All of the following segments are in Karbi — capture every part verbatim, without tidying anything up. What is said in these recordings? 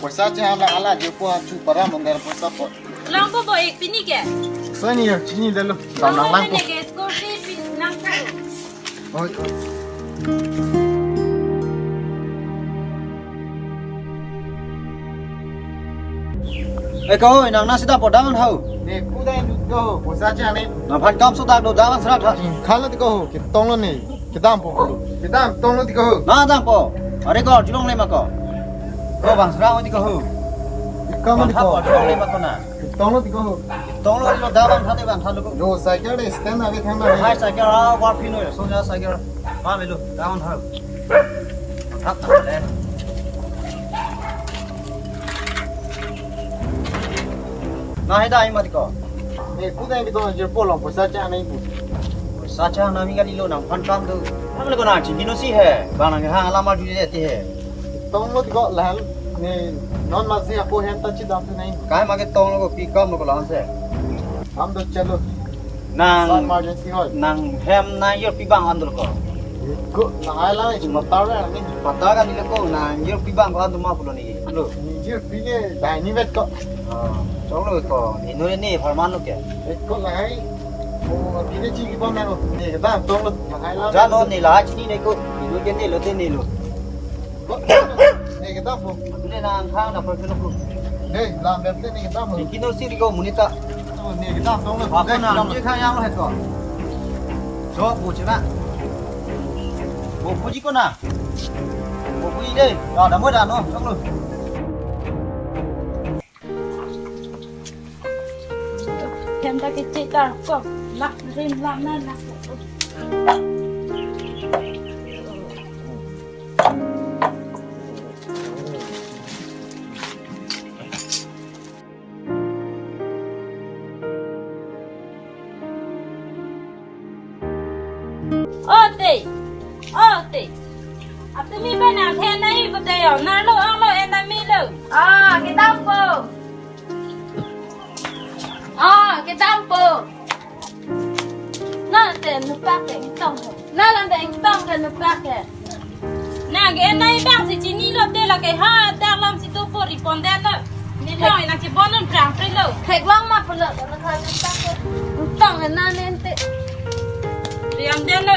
Poisa chehang lang, hala jirpo achu para mondar poisa po. Lang po bo, ek pini ke? Sani ya, chini dalo. Dam lang lang po. Pini ke school fee pin lang po. Oi, oi. Eh, kau, nang nasi dam po, dam hau. Ne, kudai dut ko, poisa chehang ne. Nangphan kam so dak do, dam sra tha. Khalo ti ko, ketong lo ne. Kedam po. Kedam, tong lo ti ko. Na dam po. Are ko, chulong le ma ko. Ko bang sra ho ti ko. Kam ti ko. Chulong le ma ko na. Tong lo ti ko. Tong lo lo da bang thani bang thani ko. Yo, cycle de stand ave thang na. Hai cycle a war phin lo, so ja cycle. Ma me lo, da bang thang. Thak thak le. Na hai dai ma ti ko. Ne, kudai ti ko, jirpo along poisa chehang nai pu. Poisa chehang nami kali lo, nangphan kam do. Ham le ko na chini no si he. Bang nang ha alam ma du je ti he. Tong lo ti ko, lahal ne non ma si apo hem ta chidam tu nai. Kai ma ketong lo ko, pi kam lo ko lang se. Ham do chalo. Nang, san emergency hoi. Nang hem nang jirpi bang an do ko. Ko na hai lang, cuma tar lang ni. Pata kan ni ko, nang jirpi bang ko an do ma pulo ni. Lo. Jirpi ke dai ni vet ko. Ah, chok lo ko. Inu ni farman lo ke. Vet ko lahai. Oh, pini chi ki bom na ko. Ne kedam tong lo. Lahai lang. Ja no ni la chini ne ko. Inu ke ne lo te ne lo. Ko. Ne kedam po. Ne nang khang na por ke lo ko. Ne lam bep te ne kedam po. Kino si di ko monit ta. Oh, ne kedam tong lo. Wa ko ne na kedam. Ni khang yang lo het ko. So, bu che na. Bu bu ji ko na. Bu bu ji de. Ya, da mo da no. Chok lo. Hem ta kechek ta ko, lak rim lak na lak. O te, o te. Atumi ba nang the nai ba te yo, na lo ang lo en na mi lo. Ah, kedam po. Ah, kedam po. Na te nupak ke ingtong ke. Na lang te ingtong ke nupak ke. Nang ke en nai bang si chini lo te la ke ha dak lam si tu po ri pon den lo. Ni lo nang si bon nun prang pri lo. Thek long ma pulo na kha nupak ke. Ingtong ke na nen te. Riam den lo.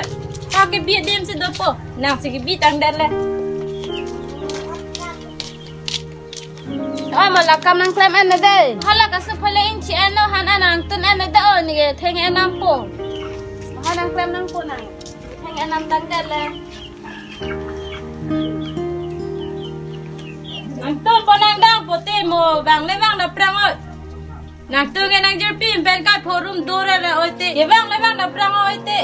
Ha ke bi den si do po. Nang si ke bi tang den le. Oi, mo la kam nang klem en de. Hala ka sup hala inchi en lo han an nang tun en de o ni ke theng en nam po. Han nang klem nang po nang. Theng en nam tang de le. Nang tun po nang dang po te mo bang le bang da prang oi. Nang tun ke nang jirpi pen kai phorum do re re oi te. Ke bang le bang da prang oi te.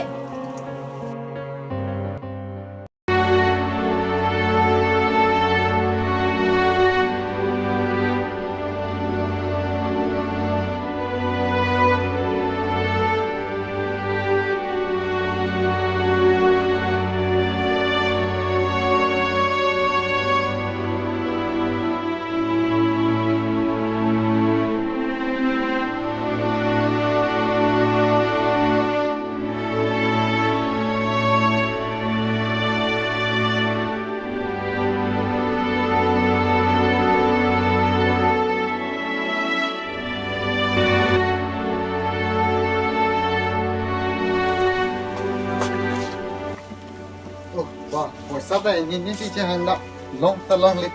Oh, wah, poisa ta ini, ini si chehang na long ta longle.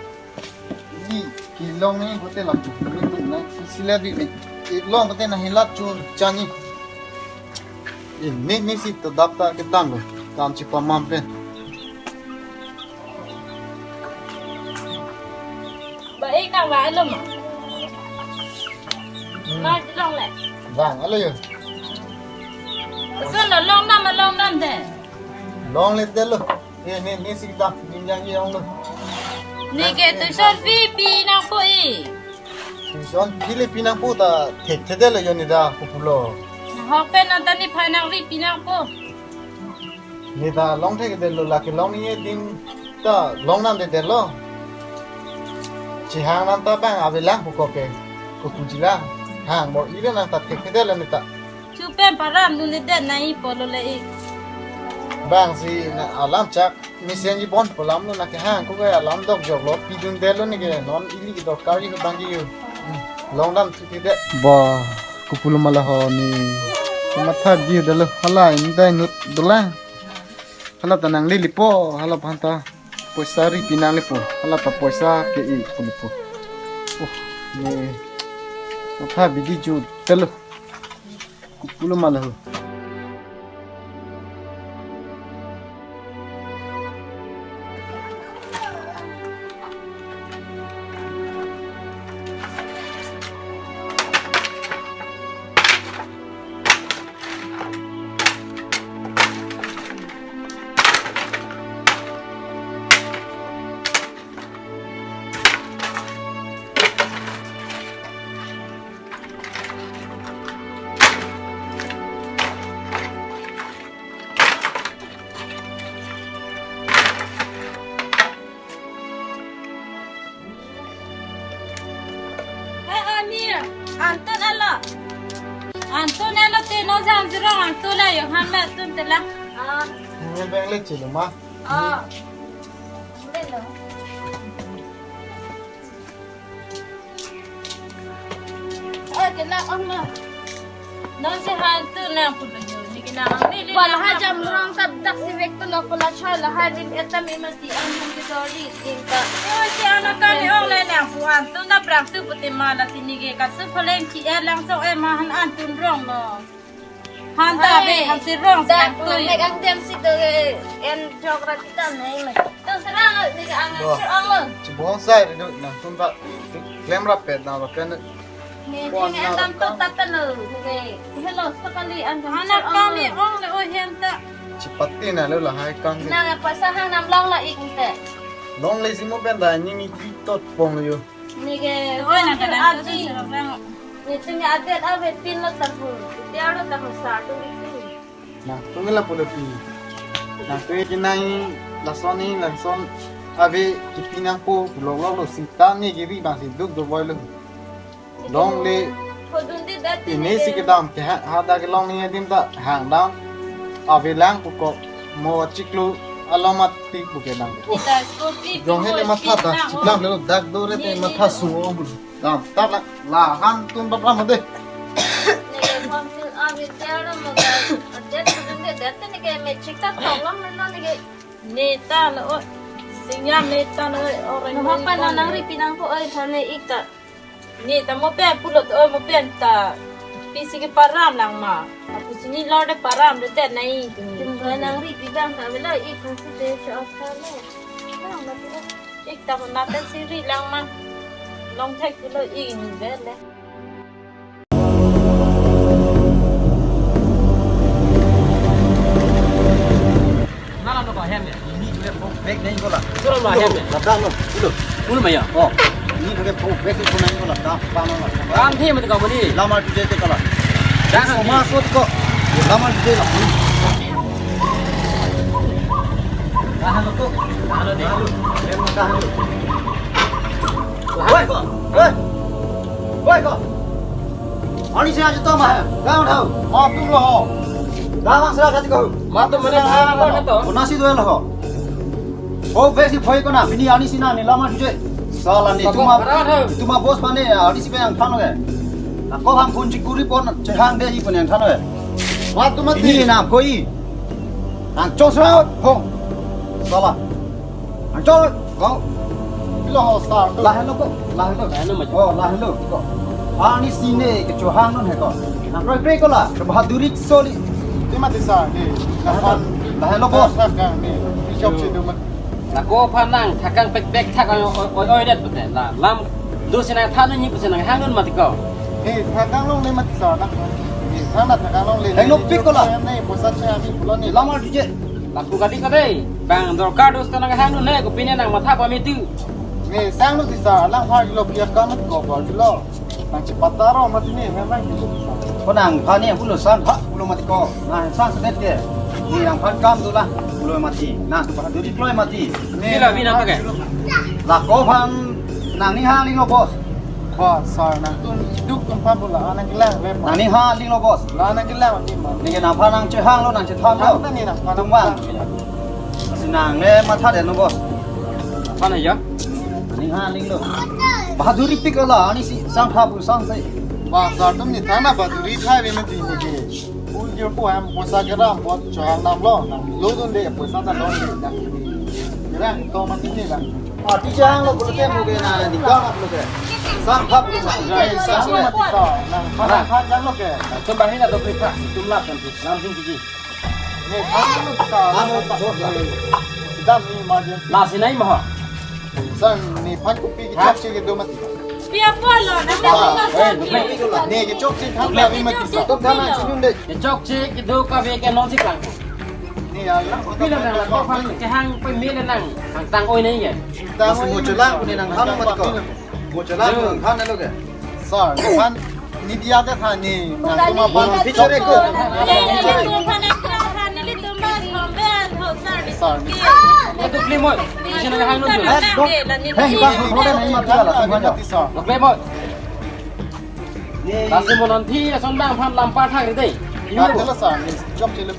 Ni kelong ni hotel lam tu na sila bi bi. Kelong hotel na hilat chu chani. Ini ni si tadap ta kedam lo. Dam chepamam pen. Ba ik nang ba alo ma. Hmm. Nang long le. Bang alo yo. Sun lo long nam long nam de. Longle de lo. Eh, ni, ni si ta, ni yang ni ong lo. Ni ke tuition fee pi nang po i. Tuition fee le pi nang po ta, thekthedetlo yo ni ta, ko pulo. Hok pen nang ta ni phai nang ri pi nang po. Ni ta long thekthedetlo, la kelong ni din ta long nangdedetlo. Chehang nang ta bang ave lang ko ke, ko pu ji lang. Hang mo i le nang ta thekthedetlo ni ta. Chu pen param dundedet nai po lo le ik. Bang si na alam chak mesen ji bon polam lo, na kehang ko ke alam dok jok lo, pidun de lo ne ke, non ili ke dok kari ke bang ke yo. Hmm, long dam thu ke de. Ba, kopulo ma la ho ne. Matha ji de lo, hala in dai nut dolang. Hala ta nanglele po, hala aphan ta poisa ri pinangle po, hala ta poisa ke-e po le po. Oh, ne. Matha bidi ju de lo. Kopulo ma la ho. He, Ani, Antun alo. Antun alo te no jam jero Antun la yo ham la tun te la. Ah. Ini bang le chilo ma. Ah. Belo. Oh, kena ong na. Non si Antun nang pulo yo, ni kena ong ni, ni. Wala nang ha jam pulo. Rong tab dak si vek tu lo pula choi la ha jin etam imati ang hum ki dori jin ta. Yo, si anak kami ong le nang pu Antun na prang tu puti ma la sini ke kasu phaleng ki e lang so e ma han Antun rong lo. Han ta be, han si rong si dak Antun. Mek ang dem si to ke en jok ra kita nai ma. Tu serang ni ke ang. Wah. Serang lo. Chibong sai ri do nang tun ba. Klem rap pet na ba pen. Ni, pon ni na endam ta tu tata lo. Ni ke. Hello, sekali ang. Anak kami ong le o hen ta. Chipati na lo lahai kang. Nang apa sahang nam long la ik te. Longle si mo pen da ni ni di tot pong yo. Ni ke. Oi, nang kan aji. Ni tu ni adet ave pin lo tahu. Dia lo tahu sa tu itu. Nang tu nge la pulo pi. Nang tu ke nai lason ni lason ave kipi nang po lok lok lo sita ni giri bang si duk do boy lo. Longle. Hodun di dat ini ni si ke kedam ke ha, ha da ke long ni adim ta hang dam. Ave lang pu ko mo chiklo along mati pu ke dam. Kita school fee. Jong hele matha ta chiklang lo dak do re te matha su o bu. Dam, tap la, la han tun bap ram de. Neke form fill up ite aro mo ga, update kudun de, date neke matric ta tong long lo neke. Ne ta lo, o, singya ne ta lo, o, reng. No hapa no nang ri pinang po, oi, thane ik ta. Ne ta mo pen pulo to, o, mo pen ta. Pisi ke param lang ma. Apu sini lor de param de te nai tu. Tum do nang ri pi bang ta velo, ik thang si de so ap ta lo. Lang ma tu. Ik ta ko na pen si ri lang ma. Long thek pulo ik ni ve le. Nana no ba hem ya. Ini juga bawa bag naik bola. Suruh ma hem ya. Ladang lo. Ulo. Ulo ma ya. Oh. Ini juga bawa bag itu naik bola. Dah, panas lah. Ram thi mati kamu ni. Lama tu jadi kalah. Dah, ram thi. Masuk kok. Lama tu jadi lah. Tahan lo tu. Tahan lo deh. Tahan lo. Tahan lo. Woi, ko. Woi. Woi, ko. Ani si aja to mah. Down ho. Matum lo ho. Damang sera kati ko. Matum mana mana to? Kona si doyan lo ho. Oh, besi phoi kona. Bini ani si na ni lama duje. Sala ni tuma. Tuma boss mane ani si pe yang thano ke. Ako ham pun chikuri pon chehang de i pun yang thano ke. Matum mati. Bini na koi. Ang chos raut ho. Sala. Anchot, kau. Pilo ho sar tu. Lahelo ko, lahelo. Lahelo ma. Oh, lahelo ko. Ani sine ke chohang non he ko. Nang roi pre ko la, ke bahaduri soli. Ti mati sa ni. Lahelo. Lahelo, boss. Sa ka ni. Shop si tu mat. Lako phanang thakang pek pek thak oi oi oi det pute. La lam du sinang thanu ni puse nang hang non mati ko. Ni thakang long ni mati sa na. Ni thana thakang long le. Heng lo pik ko la. Ni poisa che ami pulo ni. Lamar dije. Lapu kati kati, bang dorkar dos tanang hang ne, kopine nang matha pamiti. Ne, sang no tisa, lang har lo kia kamat ko bor lo. Nang chepataro mati ne, memang gitu tisa. Ko nang phani pulo sang, ha, pulo mati ko. Nang sang sedet ke. Ni nang phan kam tu la, pulo mati. Nang tu phan duri kloi mati. Bila bina pakai. Lako phan nang ni ha ling lo, boss. Ba, sir, nangtum keduk atum aphan pu la-an nangkelang ave ma? Nangning ha linglo, boss. La-an nangkelang ave ma? Neke nangphan nangchehanglo, nangchethanlo. Nang tani nangphan. Tum bang. Lasi nang le matha detnon, boss. Aphan ya? Nangning ha linglo. Bahaduri pik la, ani si sang pha pu sang se. Ba, sir, tum ni thana bahaduri thai ave mati neke. Ul jir pu hem poisa keram apot chehang damlo, nang lo dunde poisa ta longle nang. Kerang to mati ne lang. Ah, ti chehanglo pulote mo ke na nikang pulote. Sang pha pulote. Jai sang lo mati sa, nang pha pha janglo ke. Tum bahina do pha, tum lap kan lam sing sing. Ne pha lo sa. Amo, boss. Dam ni emergency. Lasi nai ma. Sang nephan kopi kechokche kedo mati. Pi apotlo, na. Ah, eh, ne kechokche than la ave mati sa. Tum than nangchinun de. Kechokche kedo kave ke non si klang. Ne ya, ya. Pi lo nang la ko phan kehang peme le nang. Hang tang oi nai ye. Tang oi mo chelang ko ne nangthan mati ko. Mo chelang ko nangthan lo ke. Sir, nephan ne diya de tha ne. Nangtum aphan. Picture ko. Sir. Atu kli moi. Sina hang nun. Hei, ba, thode nai mati la, tum hang. Sir. Kli moi. Lasi mo non thi ason bang aphan lam pathak ri dei. Yu. Nang thelo sa, ni chokche le.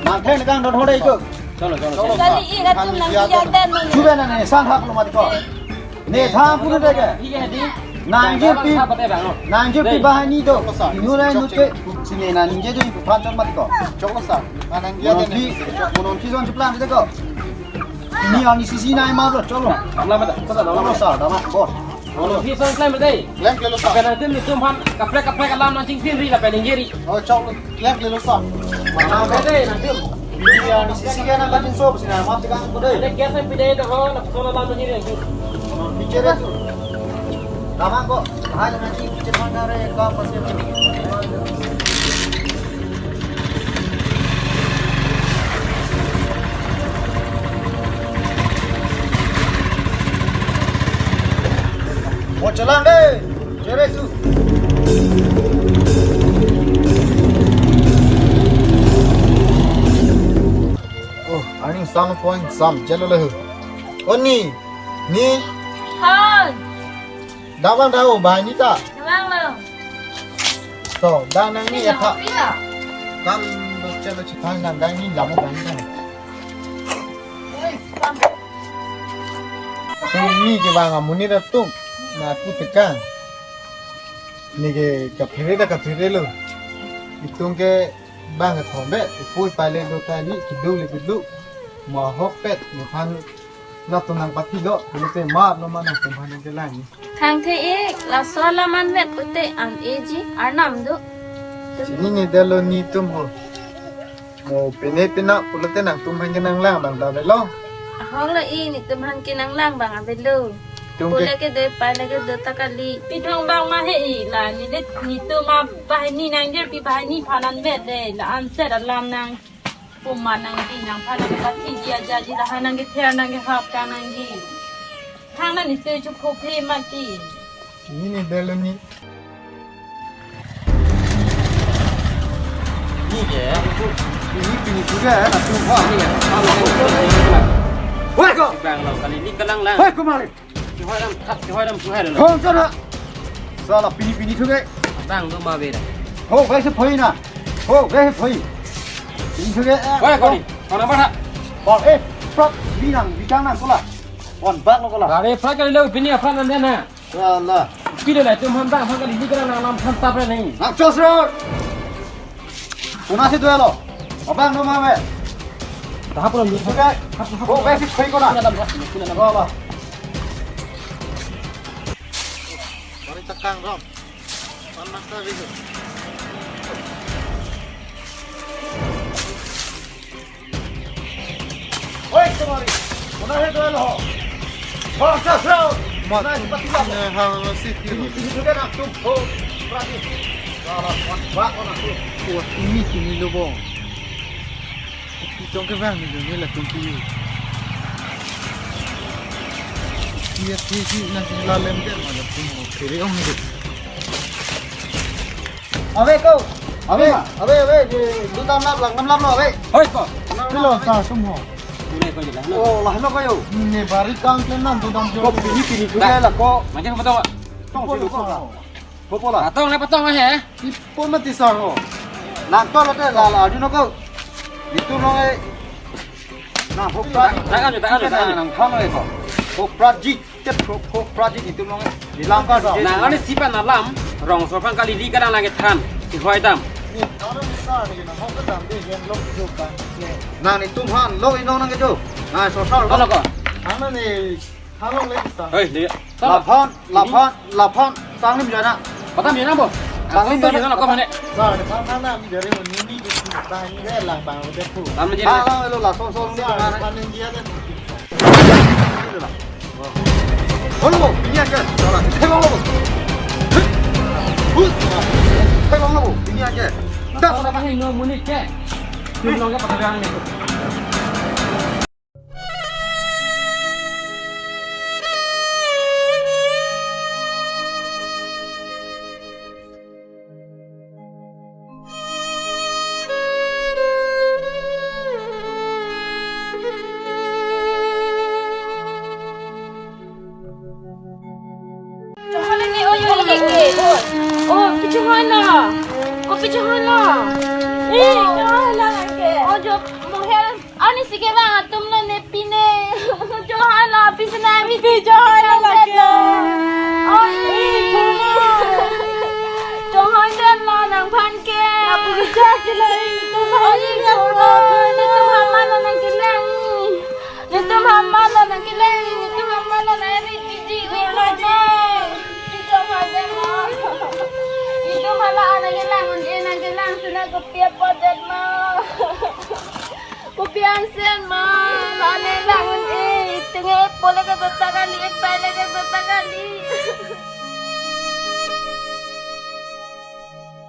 Nang theng kang don thode iko. Chalo, chalo, chalo. Kali i atum nang diya dan mo. Chuba na ne sang hak lo mati ko. Ne thang punu deke. Iya di. Nang je pi. Nang je pi bahani do. Inu nai nu te. Sine nang je do ipu phan chot mati ko. Choklo sa. Nang je. Mo non thi, mo non thi son chuplang deke ko. Ini ani sisi nai ma bro, choklo. Damla mata, kota damla. Choklo sa, damla, boss. Mo non thi son klem dei. Klem klem lo sa. Pen nangtum netum aphan kaprek kaprek alam nangchingthir ri lapen ningje ri. Oh, choklo. Klem klem lo sa. Mana be dei nangtum. Iya, ni sisi ke nang kachinso, sina mati kang ko dei. Ada gas yang pidai dah, ho, nak soal alam ni dei. Picture tu. Tama ko, hai na ni picture mana re ka pasi. Mo chelang dei. Chere tu. Oh, ani sam point sam jalo lehu. Oni, ni. Hoi. Damang dahu, bahani ta. Damang lo. To, dang nang ni ya tha. Kam do chalo chithang dang dang ni lamo dang dang. Hoi, sam. Tum ni ke bang amonit atum. Na ku tekan. Neke kaphere ta kaphere lo. Itum ke bang kethom be, ipui pai le do ta li, kedo le kedo. Mo ahokpet, nephan latum nangpathilo, pulote mar lo ma nangtum aphan nangkelang ni. Thangthe ik, laso alam anvet pute an eji, arnam do. Chini ne detlo netum ho. Mo pine pina pulote nangtum aphan ke nanglang abang ta avelo. Ahok lo i, netum aphan ke nanglang abang avelo. Tum ke pule kedo pai le kedo ta kali. Pithong bang ma he i la, ne le netum abahini nangjer pi bahini aphan anvet le la anset alam nang. Puma nangji nangphan nangpathi ji aja ji la ha nangkether nangkehap ta nangji. Thang la netum chukho phe mati. Ni ne detlo ni. Ni ke, pini pini juga na tu ho ni ya. Woi ko. Bang lo kali ni kelang lang. Woi ko mari. Kihoi dam, kihoi dam, kihoi dam. Hong sana. Sala pini pini juga. Bang lo ma beda. Ho, gai se phoi na. Ho, gai se phoi. Pini juga. Woi ko ni. Mana mana? Bang eh, prak binang, bidang nang kula. Wan bak lo kula. Gari prak kali lo pini apa nanti na? Wala. Pide la tum ham dang ham kali ni kena nang lam tham tap re nai. Nang chos ro. Kona si dua lo. Abang no ma me. Tahap lo ni. Sudah. Oh, basic koi kona. Kena dam, kena dam. Wala. Mari tekang rom. Panas ta video. Oi, kemari. Kona he dua lo. Bangsa sao. Mat. Kona he pati la. Ne hang si ti. Ini, ini juga nak tu. Oh, berarti. Salah, wan, bak, wan, aku. Wah, ini, ini lo bong. Pitong ke bang ni, ni latum pi. Iya, ti si na si lalem ke mana pun. Kiri ong ni. Ave ko. Ave, ave, ave, di, di tam lap lang, tam lap lo, ave. Hoi ko. Pilo sa tum ho. Pule ko jela. Oh, lah lo kayo. Ne bari kang ke nam tu dam jo. Ko pini pini juga la ko. Macam apa tu? Tong si tong. Popola. Patong le patong he. Ipo mati sang ho. Nang to lote la la arju noko. Nitum long e. Nang Hokpra. Takan, takan, takan. Nang khang le ko. Hokpra ji. Tet Hokpra ji nitum long e. Di langka. Nang ani sipan alam. Rongso aphan kali di kadang lagi than. Di hoi dam. Ni orang besar ni nang hok dam di yang lok jo kan. Nang nitum han lok inong nang kejo. Nang sosar. Kono ko? Ano ni? Halong le bisa. Hei, dia. Laphan, laphan, laphan. Sanglim jana. Patam jana bo. Sanglim jana ko mane. Sa, depan sana mi dari mo nini ke kita ini ke lang bang udah tu. Tam je. Halong lo la song song ni mana. Mana dia dan. Holo bo, ini aja. Salah. Tebang lo bo. Hei. Hus. Tebang lo bo, ini aja. Dah. Kalau pakai no munik ke. Tulung ke pakai ni. Chonghoi lo ne, oi, oi, oi, oi. Oh, pi chonghoi lo. Oh, pi chonghoi lo. Eh, chonghoi lo lake. Oh, jo, mohel. Ani si kevang atum lo ne pine. Chonghoi lo, pi sena mi. Pi chonghoi lo lake. Oh, eh, chonghoi. Chonghoi den lo nangphan ke. Apu chak ke lo, eh, chonghoi. Oh, eh, chonghoi. Netum amat lo nangkelang. Netum amat lo nangkelang, netum amat lo nangri piji, ui, kono. Netum amat lo. Netum amat lo nangkelang, un-e nangkelang, suna kopi apot det ma. Kopi ansen ma, la ne lang un-e, itung e pole ke dotak kali, e pai le ke